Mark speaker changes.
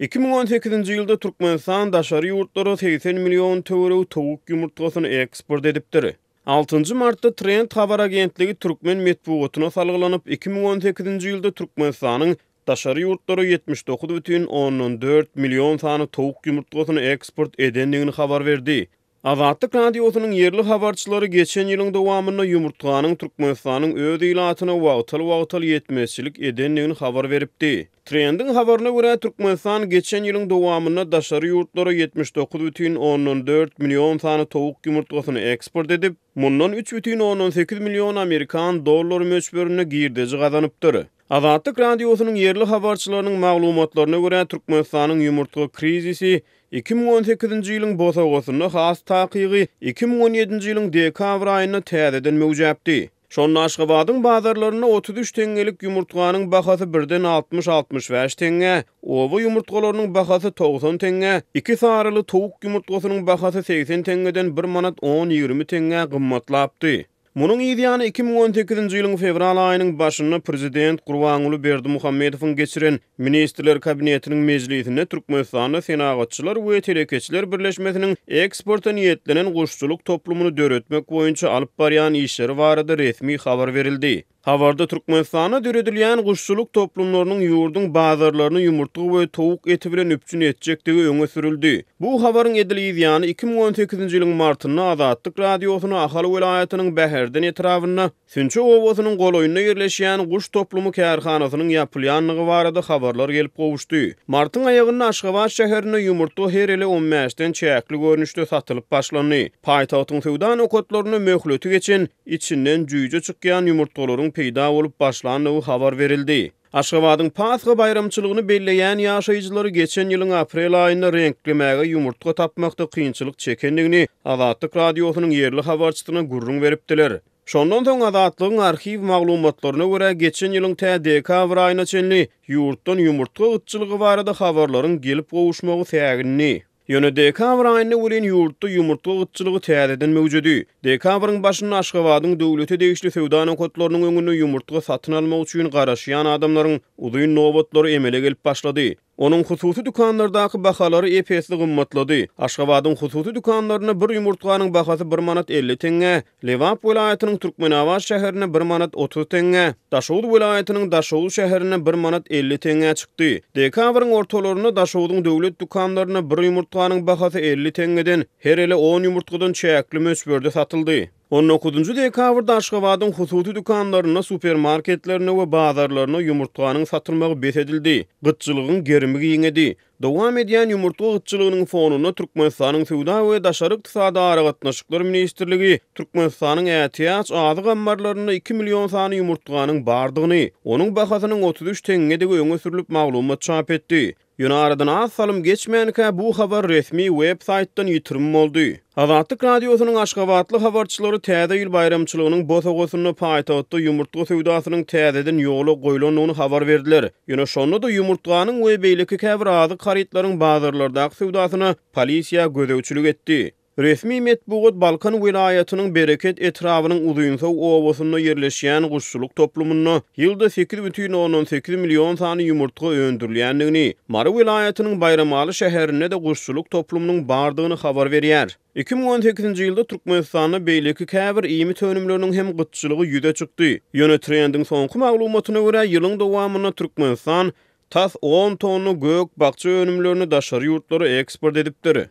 Speaker 1: 2018-nji ýylda Türkmenistan daşary ýurtlara 80 million töweregi towuk ýumurtgasyny eksport edipdir. Altynjy martda Trend habar agentligi türkmen metbugatyna salgylanyp, 2018-nji ýylda Türkmenistanyň daşary ýurtlara 79,4 million sany towuk ýumurtgasyny eksport edendigini habar berdi. Azatlyk Radiosynyň ýerli habarçylary geçen ýylyň dowamynda ýumurtganyň Türkmenistanyň öz ilatyna wagtal-wagtal ýetmezçilik edendigini habar beripdi. Trendiň habaryna görä, Türkmenistan geçen ýylyň dowamynda daşary ýurtlara 79,4 million sany towuk ýumurtgasyny eksport edip, mundan 3,8 million amerikan dollary möçberinde girdeji gazanypdyr. Azatlyk Radiosynyň ýerli habarçylarynyň maglumatlaryna görä, Türkmenistanyň ýumurtga krizisi 2018-nji ýylyň bosagasynda, has takygy, 2017-nji ýylyň dekabr aýynda täzeden möwjäpdi. Şonda Aşgabadyň bazarlarynda 33 teňňelik ýumurtganyň bahasy birden 60-65 teňňä, oba ýumurtgalarynyň bahasy 90 teňňä, iki saryly towuk ýumurtgasynyň bahasy 80 teňňeden bir manat on-ýigrimi teňňä gymmatlapdy. Munuň yz ýany 2018-nji ýylyň fewral aýynyň başynda prezident Gurbanguly Berdimuhamedowyň geçiren Ministrler Kabinetiniň mejlisinde Türkmenistanda Senagatçylar we telekeçiler birleşmesiniň eksporta niýetlenen guşçulyk toplumyny döretmek boýunça alyp barýan işleri barada resmi habar berildi. Habarda Türkmenistanda döredilýän guşçulyk toplumlarynyň ýurduň bazarlaryny ýumurtga we towuk eti bilen üpjün etjekdigi öňe sürüldi. Bu habaryň edil yz ýany 2018-nji ýylyň martynda Azatlyk Radiosyna Ahal welaýatynyň Bäherden etrabynda Sünçe obasynyň golaýynda ýerleşýän guş toplumy kärhanasynyň ýapylýandygy barada habarlar gelip gowuşdy. Martyň aýagynda Aşgabat şäherinde ýumurtga her ele on bäşden çäkli görnüşde satylyp başlandy. Paýtagtyň söwda nokatlarynda möhleti geçen içinden jüýje çykýan ýumurtgalaryň peýda bolup başlandygy habar berildi. Aşgabadyň Pasha baýramçylygyny belleýän ýaşaýjylary geçen ýylyň aprel aýynda reňklemäge ýumurtga tapmakda kynçylyk çekendigini Azatlyk Radiosynyň ýerli habarçysyna gürrüň beripdiler. Şondan soň Azatlygyň arhiw maglumatlaryna görä, geçen ýylyň tä dekabr aýyna çenli ýurtdan ýumurtga gytçylygy barada habarlaryň gelip gowuşmagy sägindi. Ýöne dekabr aýynda welin ýurtda ýumurtga gytçylygy täzeden möwjedi. Dekabryň başynda Aşgabadyň döwlete degişli söwda nokatlarynyň öňünde ýumurtga satyn almak üçin garaşýan adamlaryň uzyn nobatlary emele gelip başlady. Onuň hususy dükanlardaky bahalary ep-esli gymmatlady. Aşgabadyň hususy dükanlarynda bir ýumurtganyň bahasy bir manat 50 teňňä, Lebap welaýatynyň Türkmenabat şäherinde bir manat 30 teňňä, Daşoguz welaýatynyň Daşoguz şäherinde bir manat 50 teňňä çykdy. Dekabryň ortalarynda Daşogzuň döwlet dükanlarynda bir ýumurtganyň bahasy 50 teňňeden, her ele on ýumurtgadan çäkli möçberde satyldy. On dokuzynjy dekabrda Aşgabadyň hususy dükanlarynda, supermarketlerinde we bazarlarynda ýumurtganyň satylmagy bes edildi. Gytçylygyň gerimi giňedi. Dowam edýän ýumurtga gytçylygynyň fonunda Türkmenistanyň Söwda we daşary ykdysady aragatnaşyklar ministrligi Türkmenistanyň ätiýaç azyk ammarlarynda iki million sany ýumurtganyň bardygyny, onuň bahasynyň 33 teňňedigi öňe sürlüp maglumat çap etdi. Ýöne aradan az salym geçmänkä bu habar resmi web saýtdan ýitirim boldy. Azatlyk Radiosynyň aşgabatly habarçylary Täze ýyl baýramçylygynyň bosagasynda paýtagtda ýumurtga söwdasynyň täzeden ýola goýlandygyny habar berdiler. Ýöne şonda-da ýumurtganyň we beýleki käbir azyk harytlaryň bazarlardaky söwdasyna polisiýa gözegçilik etdi. Resmi metbugat Balkan welaýatynyň Bereket etrabynyň Uzynsow obasynda ýerleşýän guşçulyk toplumynda ýylda 8,8 million sany ýumurtga öndürilýändigini, Mary welaýatynyň Baýramaly şäherinde-de guşçulyk toplumynyň bardygyny habar berýär. 2018-nji ýylda Türkmenistanda beýleki käbir iýmit önümleriniň hem gytçylygy ýüze çykdy. Ýöne Trendiň soňky maglumatyna görä, ýylyň dowamynda Türkmenistan tas on tonna gök-bakja önümlerini daşary ýurtlara eksport edipdir.